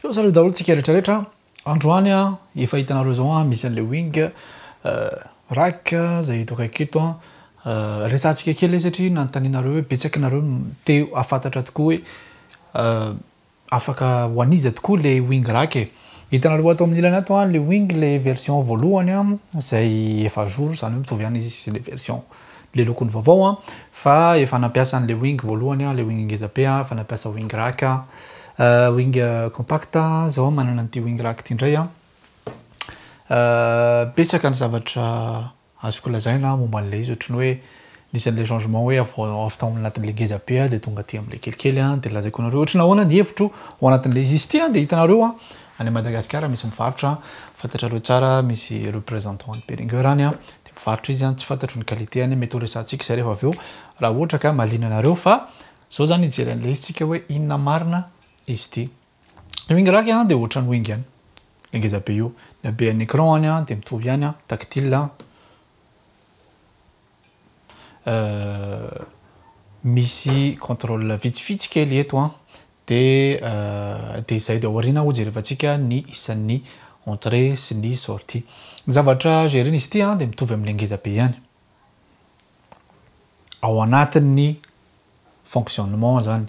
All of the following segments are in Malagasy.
Zao salut daholo tsika rehetra rehetra. Androany a, efa hitanareo zao a, misy an'le wing rack zay hita akaiky eto a. Resahantsika kely satria nanontanianareo hoe betsaka nareo te hahafantatra tokoa hoe afaka ho an'iza tokoa le wing rack e. Hitanareo ato amin'ny ilany ato a, le wing le version voalohany a, zay efa jour, zany hoe mitovy ihany izy sy le version le lokony vaovao a, fa efa nampiasa an'le wing voalohany a, le wing ngeza be a, efa nampiasa wing rack a, wing compact zao manana an'ity wing rack ity indray a. Betsaka ny zavatra azoko lazaina momba an'ilay izy, ohatran'ny hoe nisy an'ilay changement hoe avy tao anatin'ilay ngeza be a, de tonga aty amin'ilay kelikely a, de lazaiko anareo ohatran'ny ahoana ny hevitro ao anatin'ilay izy. Izy ity a, de hitanareo a, any Madagasikara misy mivarotra, fantatrareo tsara, misy représentant an'i Behringer any a, de mivarotra izy a, tsy fantatro ny qualité any, mety ho resahantsika izay rehefa avy eo raha ohatra ka mahaliana anareo, fa zao zany hijery an'ilay izy tsika hoe inona marina izy ity. Ny wing rack a, de ohatran'ny wing ihany, le ngeza be io, ny habean'ny écran any a, de mitovy ihany a, tactile a, misy contrôle vitsivitsy kely eto a, de izay, de aoriana ho jerevantsika ny isan'ny entrée sy ny sortie. Ny zavatra gérena izy ity a, de mitovy amin'ilay ngeza be ihany ao anatin'ny fonctionnement zany,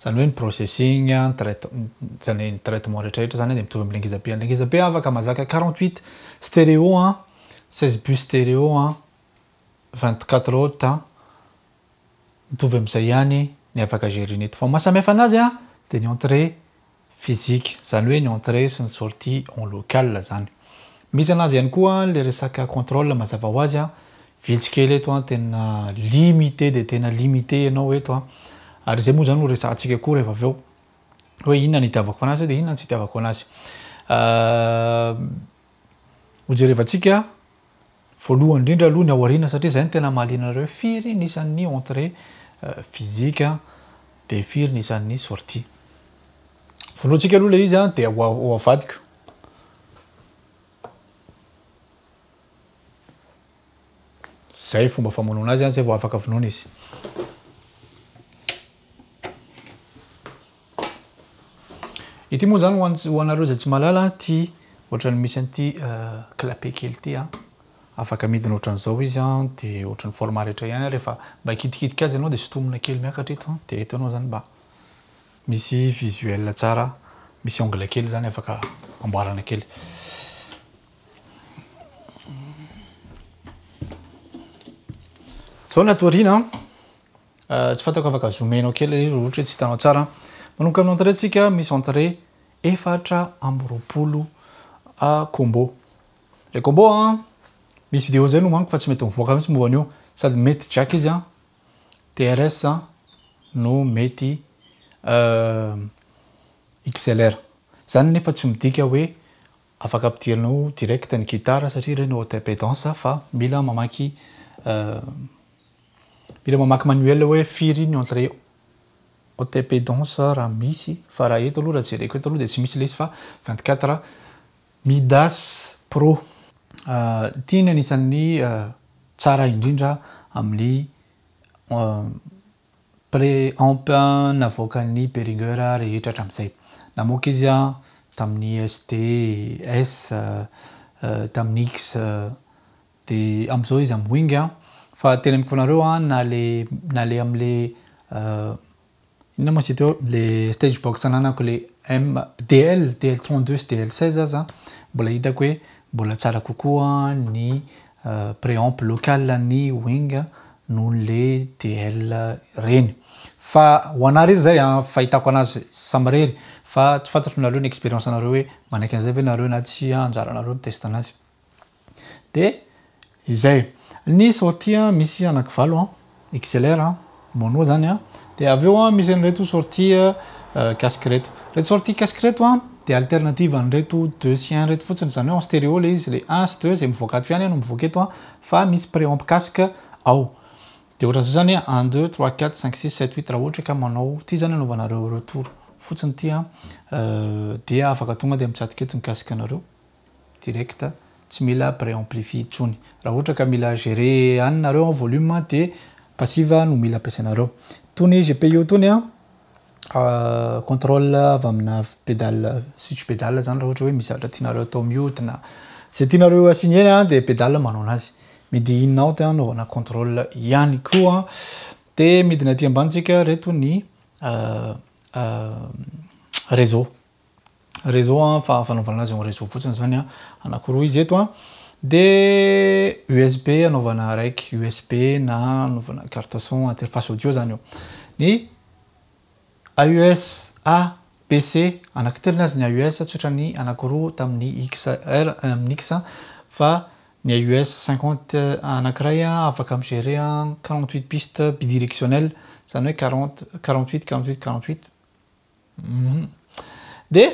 zany hoe ny processing, ny traite, zany hoe ny traitement rehetrarehetra zany de mitovy amin'ilay ngeza be. Ilay ngeza be afaka mahazaka 48 stéréo a, 16 bus stéréo a, 24 haute a, mitovy amin'izay ihany ny afaka gérena eto. Fa mahasamihafa anazy a, de ny entrée physique, zany hoe ny entrée sy ny sortie en local zany. Misy anazy ihany koa le resaka contrôle mazava ho azy a, vitsy kely eto a, tena limité de tena limité ianao eto a, ary zay moa zany ho resahantsika koa rehefa avy eo hoe inona ny itiavako anazy de inona ny tsy itiavako anazy. Ho jerevantsika voalohany indrindra aloha ny ao aoriana, satria zay no tena mahaliana anareo hoe firy ny isan'ny entrée physique de firy ny isan'ny sortie. Voalohantsika aloha le izy a, de ho avadiko. Zay fomba famonoana azy a, zay vao afaka vonoana izy. Ity moa zany ho anareo izay tsy mahalala, ty ohatran'ny misy an'ity clapet kely ity a, afaka midina ohatran'izao izy a, de ohatran'ny format rehetra ihany, rehefa mba hikitikidika azy ianao de sintomina kely miakatra eto, de eto ianao zany mba misy visuel tsara, misy angle kely zany afaka amboarana kely. Zao ny ato aoriana, tsy fantako afaka zoomenao kely ilay izy ohatra hoe tsy hitanao tsara. Manomboka amin'ny entrée tsika, misy entrée 24 combo. Le combo a, misy vidéo zay nomaniko fa tsy mety mivoaka mihitsy momba an'io, sady mety jack izy a, TRS a, no mety XLR. Zany nefa tsy midika hoe afaka ampidirinao direct ny guitare satria ireny haute impédance, fa mila mamaky manuel hoe firy ny entrée haute impédance raha misy, fa raha eto aloha, raha jereko eto aloha de tsy misy ilay izy, fa 24 Midas Pro. Ity ny anisan'ny tsara indrindra amin'ny préamp navoakan'ny Behringer rehetra hatramin'izay. Namoaka izy a tamin'ny ST, S, tamin'ny X, de amin'izao izy amin'ny Wing a, fa tena amiko anareo a, na le amin'le inona moa izy teo, le stage box ananako, le M DL, DL 32 sy DL 16 aza, mbola hitako hoe mbola tsara kokoa ny préamp local ny Wing noho le DL reny. Fa ho anahy rery zay a, fahitako anazy samirery, fa tsy fantatro nareo ny expérience anareo hoe manaiky an'izay ve nareo na tsy, anjaranareo miteste anazy. De izay ny sortie misy anankivalo a, XLR a, mono zany a, de avy eo a misy an'ireto sortie casque reto. Reto sortie casque reto a de alternative an'ireto 2 sy 1 reto fotsiny, zany hoe en stéréo le izy, le 1 sy 2 zay mivoaka ato ihany no mivoaka eto a, fa misy préamp casque ao. De ohatran'izay zany 1 2 3 4 5 6 7 8, raha ohatra ka manao ty zany anaovanareo retour fotsiny ty a, dia afaka tonga de mitsatoka eto ny casque anareo direct, tsy mila préamplifié intsony. Raha ohatra ka mila gérer any nareo volume de passive no mila ampiasainareo. Tony GPIO tony a, Contrôle avy amina pédale, switch pédale zany, raha ohatra hoe misy zavatra tianareo atao mihodina, zay tianareo assigné de pédale manao anazy. MIDI in out anaovana contrôle ihany koa. De midina aty ambany tsika, reto ny réseau. Réseau fa fanaovana anazy en réseau fotsiny zany anankiroa izy eto de USB anaovana raiky USB na anaovana carte son, interface audio zany io. Ny AUX A B C anankitelo azy, ny AUX tsotra ny anankiroa tamin'ny XR, amin'ny X, fa ny AUX 50 anankiray afaka migérer 48 pistes bidirectionnel, zany hoe 40, 48, 48, 48. De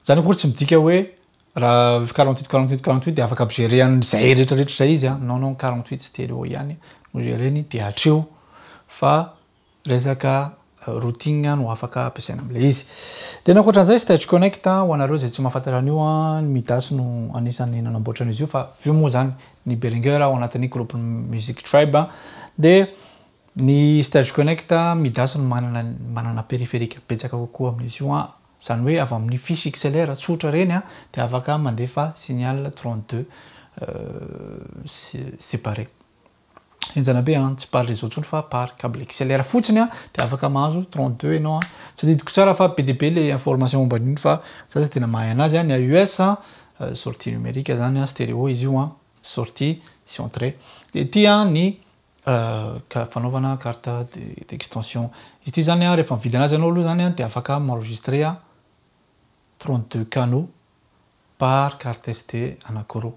zany akory tsy midika hoe raha 48, 48, 48 de afaka amigérer an'zay rehetrarehetra zay izy non, 48 stéréo ihany no géreny de hatreo, fa resaka routing no afaka ampiasaina am'le izy. De ankoatran'izay, Stage Connect, ho anareo zay tsy mahafantatra an'io ny Midas no anisan'ny nanamboatra an'izy io, fa io moa zany ny Behringer ao anatin'ny groupe Music Tribe. De ny Stage Connect, Midas no manana périphérique betsaka kokoa amin'izy io zany hoe avy amin'ny fiche XLR tsotra reny de afaka mandefa signal 32 séparé enjana be tsy par réseau tsony fa par câble XLR fotsiny de afaka mahazo 32 ianao tsy adidiko tsara fa be de be le information momba an'iny, fa za tsy tena mahay anazy. Ny AUS sortie numérique zany, stéréo izy io sortie sy entrée. De ty ny fanaovana carte d'extension izy ty zany rehefa mividy anazy anao aloha zany de afaka m'enregistrer 32 canaux par carte SD anankiroa.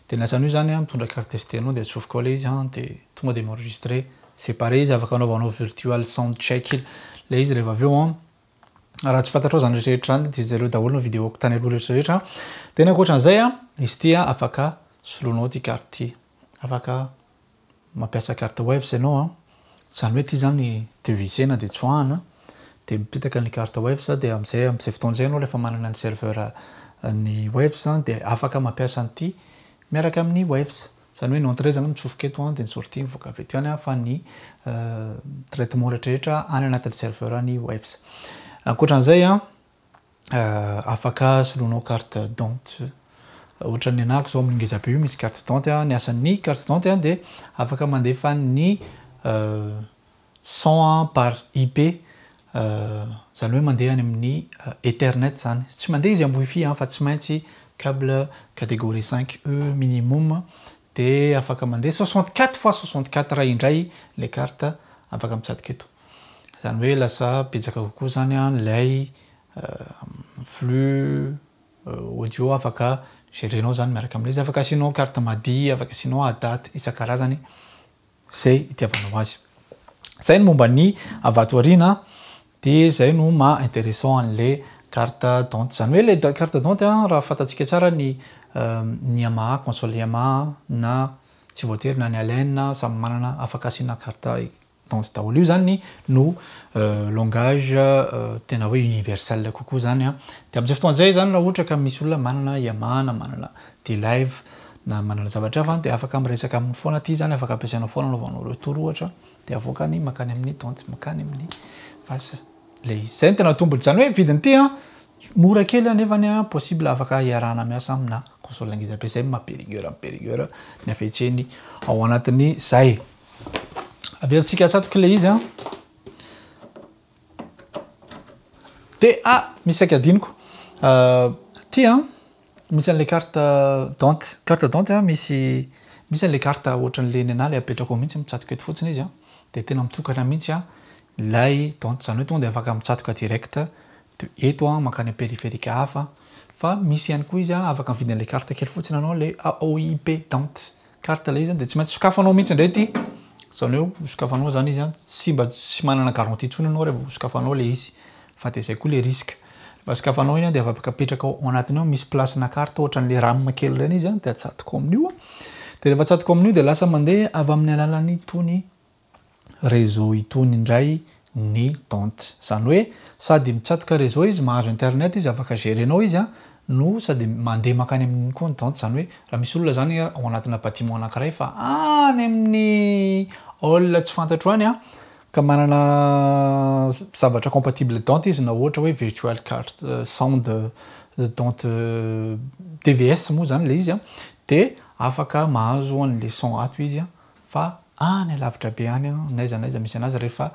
De ny asan'io zany mitondra carte SD anao de atsofoka ao le izy de tonga de m'enregistrer séparé izy, afaka anaovanao virtual sound check le izy rehefa avy eo. Raha tsy fantatrao zany rehetrarehetra zany de jereo daholo ny vidéo tany aloha rehetrarehetra. De ny ankoatran'izay izy ty afaka soloanao ty carte ty, afaka mampiasa carte Waves ianao zany hoe ty zany dévissena de tsoahana de mipetaka ny carte Waves. De am'izay fotoana zay anao rehefa manana ny serveur ny Waves de afaka mampiasa an'ity miaraka amin'ny Waves, zany hoe ny entrée zany mitsofoka eto de ny sortie mivoaka avy eto ihany fa ny traitement rehetrarehetra any anatin'ny serveur ny Waves. Ankoatran'izay afaka soloanao carte Dante, ohatra ny anahako zao amin'ny ngeza be io misy carte Dante. Ny asan'ny carte Dante de afaka mandefa ny son par IP, zany hoe mandeha any amin'ny ethernet zany, tsy mandeha izy amin'ny wifi fa tsy maintsy câble catégorie 5 E minimum. De afaka mandeha 64 fois 64 indray le carte afaka mitsatoka eto, zany hoe lasa betsaka kokoa zany lay flux audio afaka gérenao zany miaraka amin'ilay izy. Afaka asianao carte MADI, afaka asianao ADAT isan-karazany zay itiavanao azy. Zay ny momba ny avato aoriana. De zay no ma intéressant an'le carte Dante, zany hoe le carte Dante raha fantatsika tsara ny Yamaha, console Yamaha na tsy voatery na ny Allen, samy manana afaka asiana carte Dante daholo io zany no langage tena hoe universel kokoa zany de am'izay fotoana zay zany raha ohatra ka misy olona manana Yamaha na manana D-Live na manana zavatra hafa de afaka miresaka aminy foana ty zany, afaka ampiasainao foana anaovanao retour ohatra de avoakany makany amin'ny Dante, makany amin'ny face le izy. Zay ny tena tombony, zany hoe vidiny ty mora kely nefany possible afaka iarahana miasa amina console ngeza be. Zay maha Behringer amy Behringer ny afetseny ao anatiny zay. Averintsika atsatoka le izy de misy saika adiniko ty misy an'le carte Dante. Carte Dante misy an'le carte ohatran'le ny anahy le apetrako ao mihitsy, mitsatoka eto fotsiny izy de tena mitokana mihitsy lay Dante, zany hoe tonga de afaka mitsatoka direct de eto mankany périphérique hafa. Fa misy ihany koa izy afaka mividy an'le carte kely fotsiny anao, le AOIP Dante carte le izy de tsy maintsy sokafanao mihitsy indray ty, zany hoe sokafanao zany izy tsy mba tsy manana garantie intsony anao rehefa sokafanao le izy, fa de zay koa le risque. Rehefa sokafanao iny de afaka apetraka ao anatiny ao, misy place na carte ohatran'le RAM kely reny izy de atsatoko amin'io de rehefa atsatoko amin'io de lasa mandeha avy amin'ny alalan'ny tony réseau itony indray ny Dante, zany hoe sady mitsatoka réseau izy, mahazo internet izy, afaka gérenao izy no sady mandeha makany amin'iny koa ny Dante. Zany hoe raha misy olona zany ao anatina bâtiment anankiray fa any amin'ny hall tsy fantatro any ka Ka manana zavatra compatible Dante izy na ohatra hoe virtual card sound Dante DVS moa zany le izy a, de afaka mahazo an'le son ato izy a, fa any alavitra be any n'aiza n'aiza misy anazy rehefa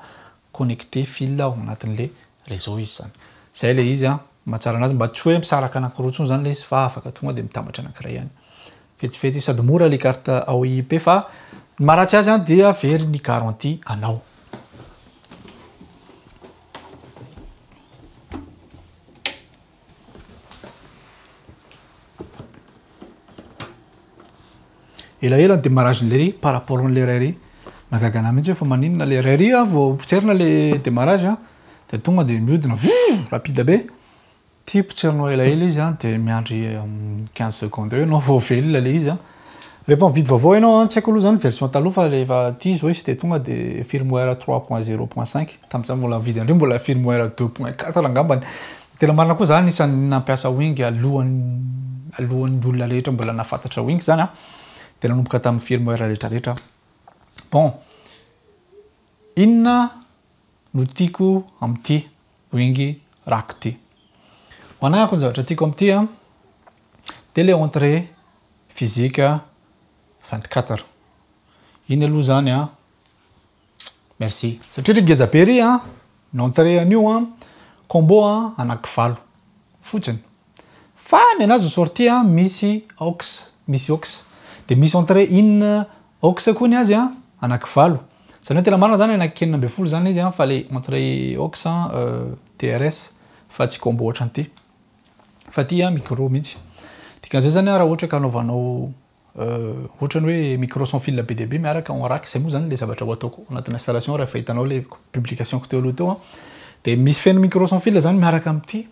connecté fil ao anatin'le réseau izy zany. Zay le izy a, mahatsara anazy mba tsy hoe misaraka anankiroa intsony zany le izy fa afaka tonga de mitambatra anankiray ihany. Fetsifetsy sady mora le carte AOIP fa ny maharatsy azy an dia very ny garantie anao. Elaela ny démarrage n'le ry par rapport an'le ray ry. Mahagaga anahy mihitsy hoe fa maninona le ray ry a vao potserina le démarrage a de tonga de mihodina vuuu rapide be. Ty potserinao elaela izy an de miandry amin'ny 15 secondes eo ianao vao velona le izy an. Rehefa mividy vaovao ianao an, tsy haiko aloha zany version taloha fa rehefa ty zao izy de tonga de firmware 3.0.5, tamin'izaho mbola nividy an'ireo mbola firmware 2.4 angambany. Ny tena marina koa za anisan'ny nampiasa wing alohan'ny alohan'ny olona rehetra mbola nahafantatra wing zany an, de nanomboka tamin'ny firmware rehetra rehetra aho. Bon, inona no tiako amin'ity wing rack ity? Ho anahako ny zavatra tiako amin'ity an, de le entrée physique 24. Iny aloha zany an, merci. Satria ry ngeza be ry an, ny entrée an'io an, combo an anakivalo fotsiny. Fa ny anazy ny sortie an misy aux, misy aux. De misy entrée in aux koa ny azy an anakivalo. Zany hoe tena marina zany anaky 16 zany izy an, fa le entrée aux an TRS fa tsy combo ohatran'ity. Fa ty an micro mihitsy. Dikan'izay zany an raha ohatra ka anaovanao ohatrany hoe micro sans fil be dia be miaraka en rack, zay moa zany le zavatra ho ataoko anatin'ny installation rehefa hitanao le publication-ko teo aloha teo an. De misy feno micro sans fil zany miaraka amin'ity.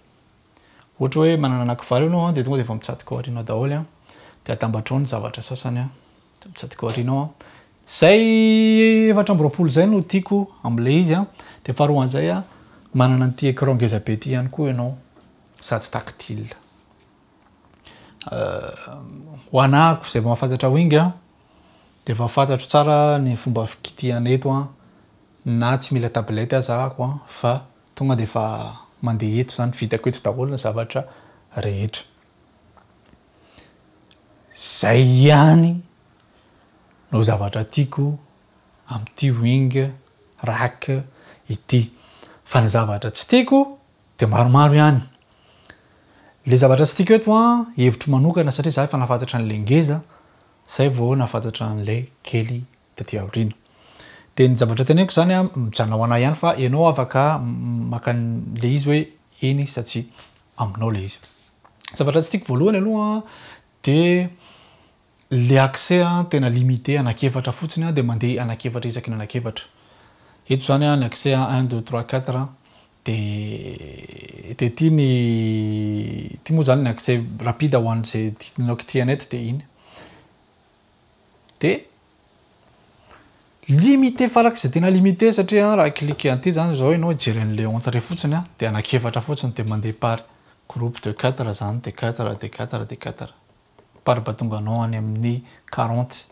Ohatra hoe manana anakivalo ianao an, de tonga de efa mitsatoka ao aoriana daholo an, de atambatrao ny zavatra sasany an, de mitsatoka ao aoriana ao an. Zay 24 zay no tiako amin'ilay izy an. De faharoan'izay an, manana an'ity écran ngeza be ity ihany koa ianao sady tactile. Ho anahako izay mahafantatra wing an, de efa fantatro tsara ny fomba fikitihana eto an, na tsy mila tablette aza ahako an, fa tonga de efa mandeha eto zany, vitako eto daholo ny zavatra rehetra. Zay ihany no zavatra tiako amin'ity wing rack ity. Fa ny zavatra tsy tiako de maromaro ihany. Le zavatra tsy tiako eto an, hevitro manokana satria za efa nahafantatra an'le ngeza, zay vao nahafantatra an'le kely taty aoriana. De ny zavatra teneniko zany an, mijanona ho anahy ihany fa ianao afaka maka an'le izy hoe eny sa tsia aminao le izy. Zavatra tsy tiako voalohany aloha an, de le accès an tena limité anankiefatra fotsiny an, de mandeha anankiefatra isaky ny anankiefatra. Eto zany an ny accès an un, deux, trois, quatre de de ty ny ty moa zany ny accès rapide ho an'izay tianao kitihana eto de iny. De limité farak'izay tena limité satria raha cliquer an'ity zany zao ianao hijery an'le entrée fotsiny an, de anankiefatra fotsiny de mandeha par groupe de quatre zany, de quatre, de quatre, de quatre. Par mba tonga anao any amin'ny 40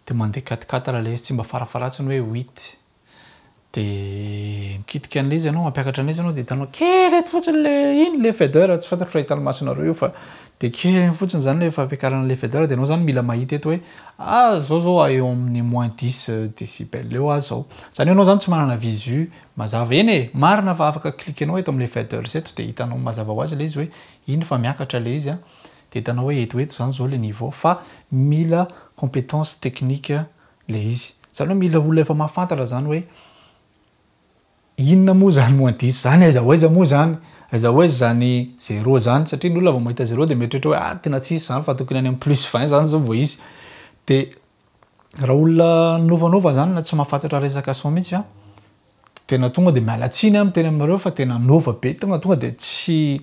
de mandeha quatre quatre le izy, tsy mba farafaharatsiny hoe huit. De mikitika an'le izy ianao, mampiakatra an'le izy ianao de hitanao kely eto fotsiny le iny le fader, tsy fantatro raha hitan'ny masonareo io fa de kely eny fotsiny zany le fampiakarana le fader, de ianao zany mila mahita eto hoe ah zao zao eo amin'ny moins 10 décibel eo aho zao. Zany hoe ianao zany tsy manana visu mazava. Eny e, marina fa afaka cliquenao eto amin'le faders eto de hitanao mazava ho azy le izy hoe iny fa miakatra le izy an, de hitanao hoe eto eto zany zao le niveau, fa mila compétence technique le izy. Zany hoe mila olona efa mahafantatra zany hoe inona moa zany moins 10 zany, aiza ho aiza moa zany, aiza ho aiza zany zéro zany, satria ny olona vao mahita zéro de mieritreritra hoe ah tena tsisy zany fa tokony any amin'ny plus 20 zany zao vao izy. De raha olona novanova zany na tsy mahafantatra resaka son mihitsy an, tena tonga de miala tsiny aho miteny aminareo fa tena nova be, tonga de tsy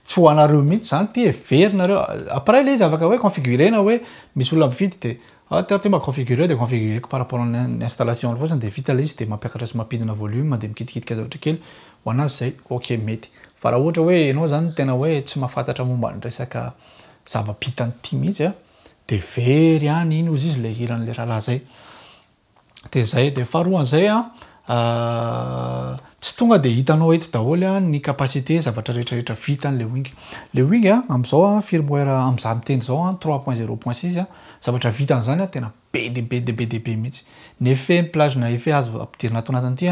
tsy ho anareo mihitsy zany ty e, very nareo. Après le izy afaka hoe configurena hoe misy olona mividy de ah ty mba configureo, de configureko par rapport ny installation fotsiny de vita le izy, de mampiakatra sy mampidina volume, de mikitikitika zavatra kely ho anazy zay, ok mety. Fa raha ohatra hoe ianao zany tena hoe tsy mahafantatra momba ny resaka zava-bitan'ity mihitsy an, de very ihany iny ozy izy le hiran'le rahalahy zay. De zay, de faharoan'izay an, Tsy tonga dia hitanao eto daholo ny capacité zavatra rehetrarehetra vitan'le Wing. Le Wing amin'izao firmware amin'izaho miteny izao 3.0.6, zavatra vitan'izany tena be dia be dia be dia be mihitsy. Ny effet, plage na effet azo ampidirina ato anatin'ity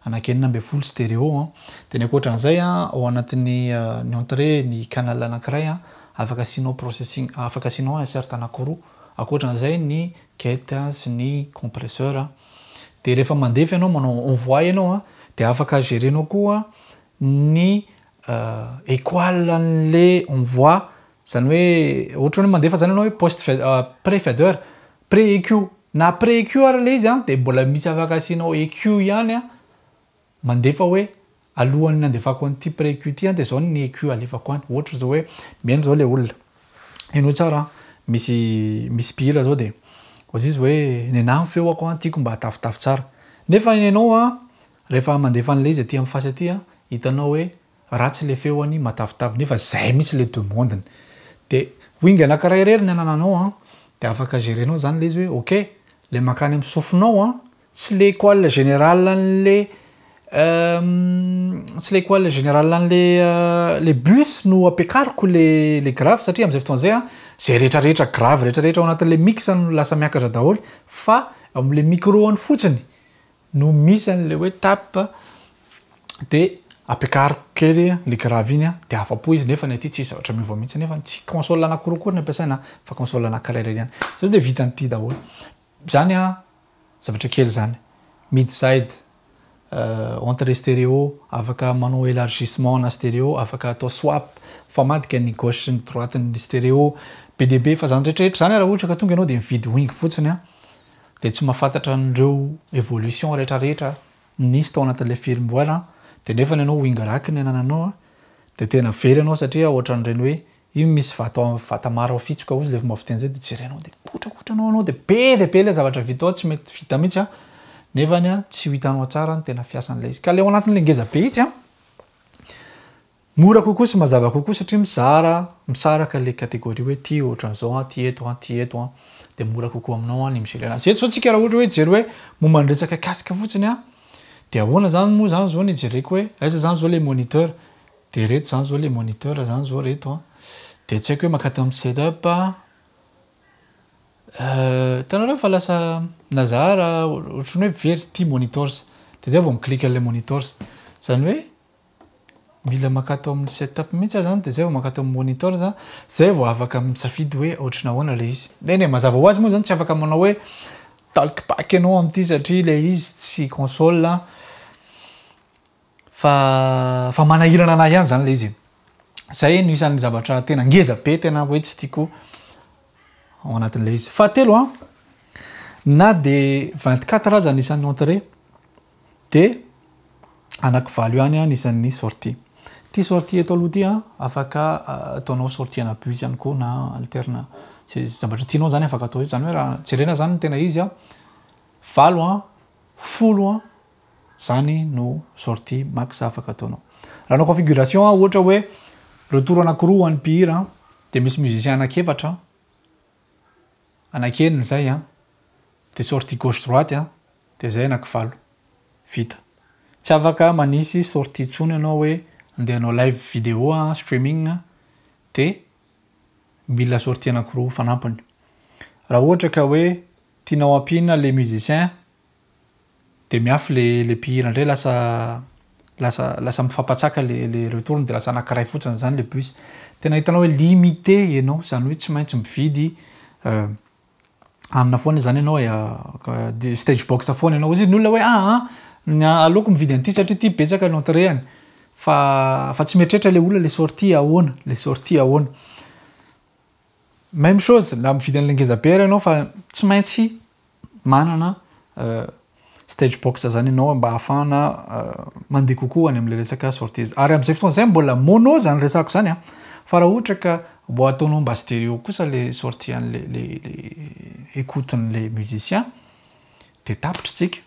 anaky 16 stéréo. Dia ny ankoatran'izay, ao anatin'ny ny entrée, ny canal anankiray afaka asianao processing, afaka asianao insert anankiroa. Ankoatran'izay ny gate sy ny compresseur. Dia rehefa mandefa ianao, manao envoi ianao, dia afaka gérenao koa ny étoile an'le envoi. Zany hoe ohatra hoe mandefa zany ianao hoe post, pré fader, pré EQ na pré EQ ary le izy, dia mbola misy afaka asianao EQ ihany mandefa hoe alohan'ny andefako an'ity pré EQ ty, dia zao ny EQ alefako any. Ohatra zao hoe mihaino zao le olona, henoy tsara, misy mpihira zao, dia ozy izy hoe ny anahy ny feoako tiako mba hatafotafo tsara, nefa ianao rehefa mandefa an'le izy aty amin'ny face aty, hitanao hoe ratsy le feoany matavitavy, nefa zay mihitsy le demandeny. De Wing anankiray rery ny anananao, de afaka gérenao zany le izy hoe ok, le makany amin'ny sofinao tsy le étoile général an'le tsy le étoile général an'le le bus no ampiakariko le grave, satria am'izay fotoana zay zay rehetrarehetra grave rehetrarehetra ao anatin'le mix no lasa miakatra daholo, fa am'le micro any fotsiny no misy an'le hoe tape, de ampiakariko kely le grave iny, de afa-po izy. Nefa ny aty tsisy zavatra miova mihitsy, nefa tsy console anankiroa koa ny ampiasaina fa console anankiray rery ihany zay, de vitan'ity daholo zany. Zavatra kely zany, mid side, entrée stéréo, afaka manao élargissement na stéréo, afaka atao swap famadika ny gauche sy ny droite ny stéréo, be dia be. Fa zany rehetrarehetra zany, raha ohatra ka tonga ianao de mividy Wing fotsiny de tsy mahafantatra an'ireo évolution rehetrarehetra nisy tao anatin'le firmware, de nefa ny anao Wing rack ny anananao, de tena very ianao, satria ohatran'ireny hoe io misy vato vata maro afitsoka ozy le fomba fiteny zay, de jerenao de kotrakotra anao de be de be le zavatra vita ao, tsy mety vita mihitsy, nefany tsy ho hitanao tsara ny tena fiasan'le izy. Ka le ao anatin'le ngeza be itsy mora kokoa sy mazava kokoa, satria mizara misaraka le catégorie hoe ty ohatran'izao, ty eto, ty eto, de mora kokoa aminao ny migérer anazy. Eto zao tsika, raha ohatra hoe jery hoe momba ny resaka casque fotsiny, de ahoana zany moa zany zao ny jereko hoe aiza zany zao le moniteur? De reto zany zao le moniteur zany zao reto, de tsy haiko hoe makato amin'ny setup, hitanareo fa lasa nazara ohatrany hoe very ty monitors, de zay vao miclique an'le monitors. Zany hoe mila makato amin'ny setup mihitsy aho zany, de zay vao makato amin'ny monitor za, zay vao afaka misafidy hoe ohatrany ahoana le izy. Eny e, mazava ho azy moa zany tsy afaka manao hoe talkback ianao am'ty, satria le izy tsy console, fa manahirana anahy ihany zany le izy. Zay no isan'ny zavatra tena ngeza be tena hoe tsy tiako ao anatin'le izy. Fahatelo, na de 24 aza anisan'ny entrée, de anaky valo ihany anisan'ny sortie. Ty sortie eto aloha ty afaka ataonao sortie ana bus ihany koa na alterne, zay zavatra tianao zany afaka atao izy. Zany hoe raha jerena zany ny tena izy, valo 10 zany no sortie max afaka ataonao. Raha anao configuration, ohatra hoe retour anankiroa ho an'ny mpihira, de misy musicien anaky efatra, anaky enina zay, de sortie gauche droite, de zay anaky valo vita. Tsy afaka manisy sortie intsony ianao hoe andeha hanao live vidéo streaming, de mila sortie anankiroa fanampiny. Raha ohatra ka hoe tianao ampiana le musicien, de miafy le mpihira indray, lasa mifampatsaka le retour, de lasa anankiray fotsiny zany le bus. Tena hitanao hoe limité ianao zany, hoe tsy maintsy mividy anina foana zany ianao, de stage box foana ianao. Ozy ny olona hoe aleoko mividy an'ity satria ty betsaka ny entrée-any, fa tsy mieritreritra le olona le sortie ahoana, le sortie ahoana. Même chose na mividy an'le ngeza be ary ianao, fa tsy maintsy manana stage box zany ianao mba ahafahana mandeha kokoa any am'le resaka sortie. Ary am'izay fotoana zay mbola mono zany resako zany, fa raha ohatra ka mbo ataonao mba stéréo kosa le sortie an'le le écoute-n'le musicien, de tapitra tsika,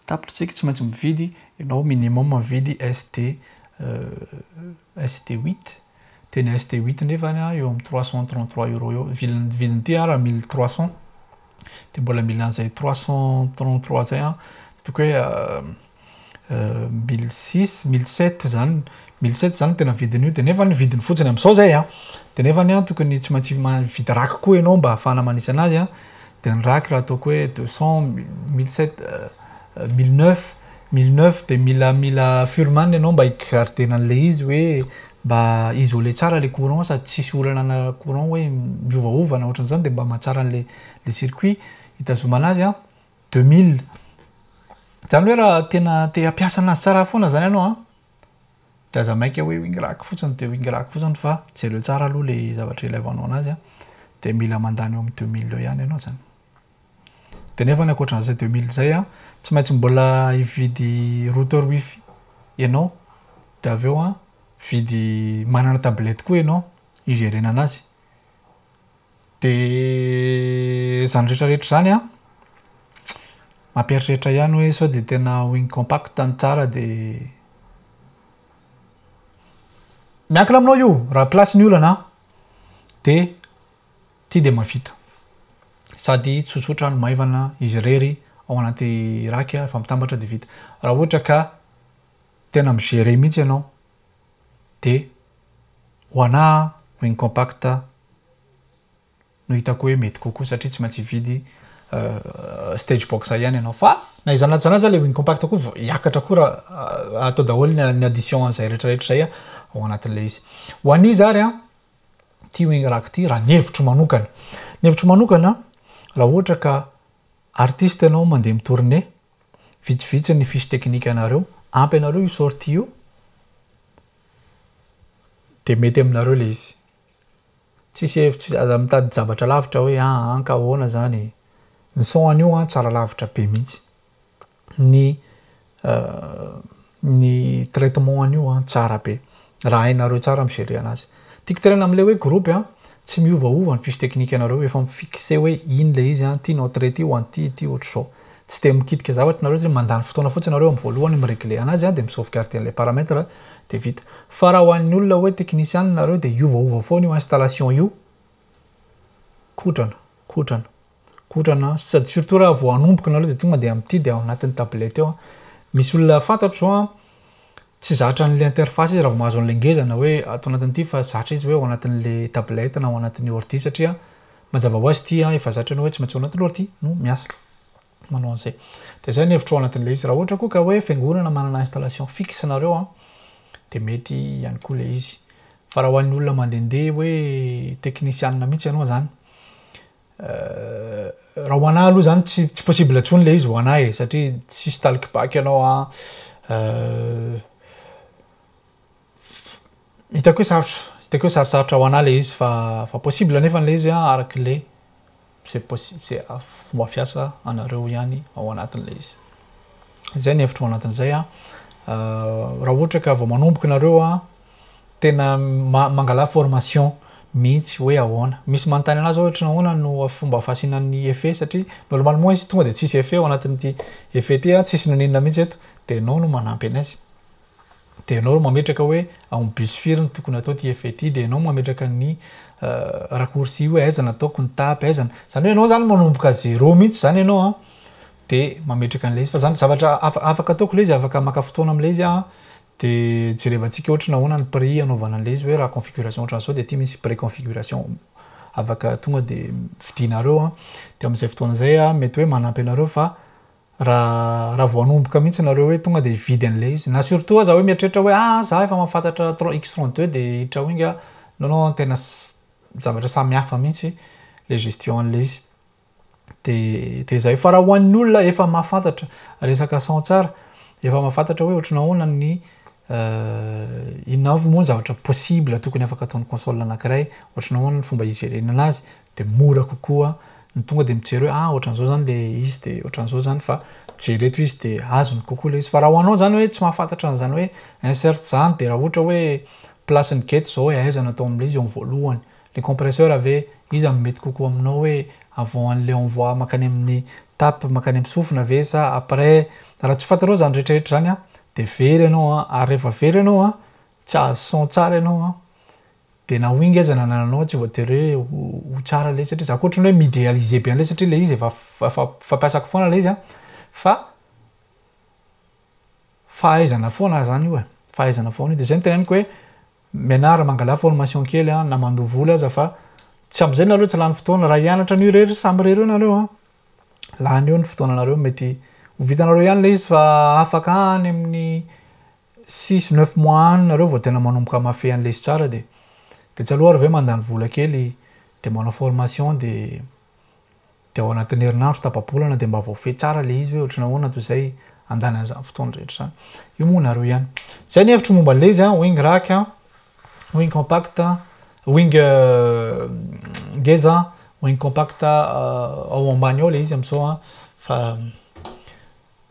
tapitra tsika. Tsy maintsy mividy ianao, minimum mividy ST 8, tena ST 8, nefany eo amy 333 euros eo vidiny ty. Raha 1300, de mbola mila an'izay 333 zay, toko hoe. 1006, 1007 zany, 1007 zany tena vidiny io, de nefa ny vidiny fotsiny am'izao zay a, de nefany a tokony tsy maintsy mividy rack koa ianao mba ahafahana manisy anazy a. De ny rack raha ataoko hoe 200, 1007, 1009, 1009, de mila Furman ianao mba higardena an'le izy hoe mba isolé tsara le courant sady tsisy olana na courant hoe miovaova na ohatran'izany, de mba mahatsara an'le le circuit hitazomana azy a, 2000 zany. Hoe raha tena te hampiasa anazy tsara foana zany ianao a, de aza maika hoe wing rack fotsiny de wing rack fotsiny, fa jereo tsara aloha le zavatra ilaivanao anazy a, de mila mandany eo amin'ny 2000 eo ihany ianao zany. De nefa ny ankoatran'izay 2000 zay a, tsy maintsy mbola hividy routeur wifi ianao, de avy eo a vidy manana tablette koa ianao igerena anazy. De zany rehetrarehetra zany a mampieritreritra ihany hoe sao de tena wing compact ny tsara. De miankina aminao io. Raha place ny olana de ty de mavita sady tsotsotra no maivana izy rery ao anaty rack efa mitambatra de vita. Raha ohatra ka tena migérer mihitsy ianao, de ho anahy wing compact no hitako hoe mety kokoa, satria tsy maintsy hividy stage box ihany ianao. Fa na izany anaty zany aza, le wing compact koa hiakatra koa raha atao daholo ny addition an'izay rehetrarehetra zay a ao anatin'le izy. Ho an'izy ary a ty wing rack ty, raha ny hevitro manokana, ny hevitro manokana, raha ohatra ka artiste ianao mandeha mitourne, vitsivitsy ny fiche technique anareo, ampy anareo io sortie io, de mety aminareo le izy. Tsisy hevitsy, aza mitady zavatra lavitra hoe ka ahoana zany. Ny son an'io a tsara lavitra be mihitsy, ny traitement an'io a tsara be raha hainareo tsara migérer anazy. Tiako tenena am'le hoe groupe a, tsy miovaova ny fiche technique anareo, efa mifixe hoe iny le izy a, tianao traité ty ho an'ty ty ohatr'izao, tsy de mikitika zavatra nareo zay, mandany fotoana fotsiny nareo amy voalohany mirégler anazy a, de misauvegarder an'le paramètre de vita. Fa raha ho an'ny olona hoe technicien nareo de iovaova foana io installation io, kotrana kotrana kotrana, sady surtout raha vao hanomboka nareo de tonga de am'ty de ao anatin'ny tablette eo a. Misy olona fantatro zao a, tsy zatra an'le interface izy raha vao mahazo an'le ngezana hoe atao anatin'ity, fa zatra izy hoe ao anatin'le tablette na ao anatin'ny ordi, satria mazava ho azy ty a efa zatra anao hoe tsy maintsy ao anatin'ny ordi no miasa manao an'izay. De zay ny hevitro ao anatin'le izy. Raha ohatra koa ka hoe fiangonana manana installation fixe nareo a, de mety ihany koa le izy. Fa raha ho an'ny olona mandehandeha hoe technicien mihitsy ianao zany, raha ho anahy aloha zany tsy possible intsony le izy ho anahy e, satria tsisy talkiback ianao a, hitako hoe sarotra, hitako hoe sarosarotra ho anahy le izy. Fa possible nefa le izy a, araky le c'est possible, c'est fomba fiasa anareo ihany ao anatin'le izy. Zay ny hevitro ao anatin'izay a. Raha ohatra ka vao manomboka nareo a, tena mangala formation mihitsy hoe ahoana. Misy manontany anazy ohatra ahoana no fomba fasinan'ny effet, satria normalement izy tonga de tsisy effet ao anatin'ity effet ty a, tsisy naninona mihitsy eto, de anao no manampy anazy, de anao mametraka hoe ao bus firy ny tokony atao ty effet ty, de anao mametraka ny raccourci hoe aiza nataoko ny tape aizana zany, hoe anao zany manomboka zéro mihitsy zany ianao a, de mametraka an'le izy. Fa zany zavatra afaka ataoko le izy, afaka maka fotoana am'le izy a, de jerevantsika ohatra nahoana ny prix anaovana an'le izy, hoe raha configuration ohatran'izao de ty misy préconfiguration afaka tonga de vidinareo a, de am'izay fotoana zay a mety hoe manampy anareo. Fa raha vao hanomboka mihitsy nareo hoe tonga de hividy an'le izy, na surtout aza hoe mieritreritra hoe za efa mahafantatra X32 de hiditra wing a, non non, tena zavatra samy hafa mihitsy le gestion an'le izy. De zay. Fa raha ho an'ny olona efa mahafantatra resaka son tsara, efa mahafantatra hoe ohatry nahoana ny inona avy moa ny zavatra possible tokony afaka ataon'ny console anankiray, ohatry nahoana ny fomba igerena anazy, de mora kokoa ny tonga de mijery hoe ohatran'izao zany le izy, de ohatran'izao zany, fa mijery eto izy de azony kokoa le izy. Fa raha ho anao zany hoe tsy mahafantatra an'zany hoe insert zany, de raha ohatra hoe place ny gate zao hoe aiza natao am'le izy eo amin'ny voalohany, le compresseur ave iza mety kokoa aminao, hoe avant an'le envoi makany amin'ny tape makany amin'ny sofina ve sa après, raha tsy fantanao zany rehetrarehetra zany a, de very ianao a. Ary rehefa very ianao a, tsy azo son tsara ianao a, de na wing aza nanananao tsy voatery hoe ho tsara le izy, satria za koa ohatrany hoe miidéaliser be an'le, satria le izy efa fampiasako foana le izy a. Fa Fahaizana foana zany io e, fahaizana foana io. De zay no teneniko hoe mianara, mangalà formation kely an, na mandoa vola aza fa tsy am'zay nareo tsy lany fotoana. Raha hianatra an'io irery samy irery eo nareo an, lany eo ny fotoananareo, mety ho vitanareo ihany le izy fa afaka any amin'ny 6, 9 mois any nareo vao tena manomboka mahafehy an'le izy tsara. De tsy aloha ary ve mandany vola kely de manao formation de ao anatin'ny herinandro, tapa-bolana, de mba voafehy tsara le izy hoe ohatran'ny ahoana, toy izay andany an'izany fotoana rehetra zany. Io moa nareo ihany. Zay ny hevitro momba an'le izy an, wing rack, wing compact, wing ngeza, wing compact ao ambany ao le izy am'izao an.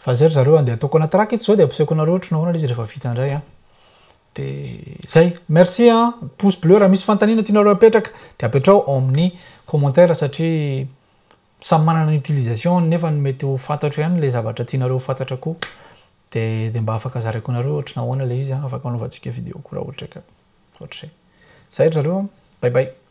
Fa zay ry zareo, andeha ataoko anaty rack ito zao de ampisehoako anareo ohatran'ny ahoana le izy rehefa vita indray an. De zay, merci an, pouce bleu. Raha misy fanontaniana tianareo apetraka de apetrao ao amin'ny commentaire, satria samy manana ny utilisation nefa ny mety ho fantatro ihany le zavatra tianareo ho fantatra koa, de mba afaka zaraiko anareo ohatran'ny ahoana le izy an, afaka anaovantsika vidéo koa raha ohatra ka ohatr'izay. Zay ry zareo, bye bye.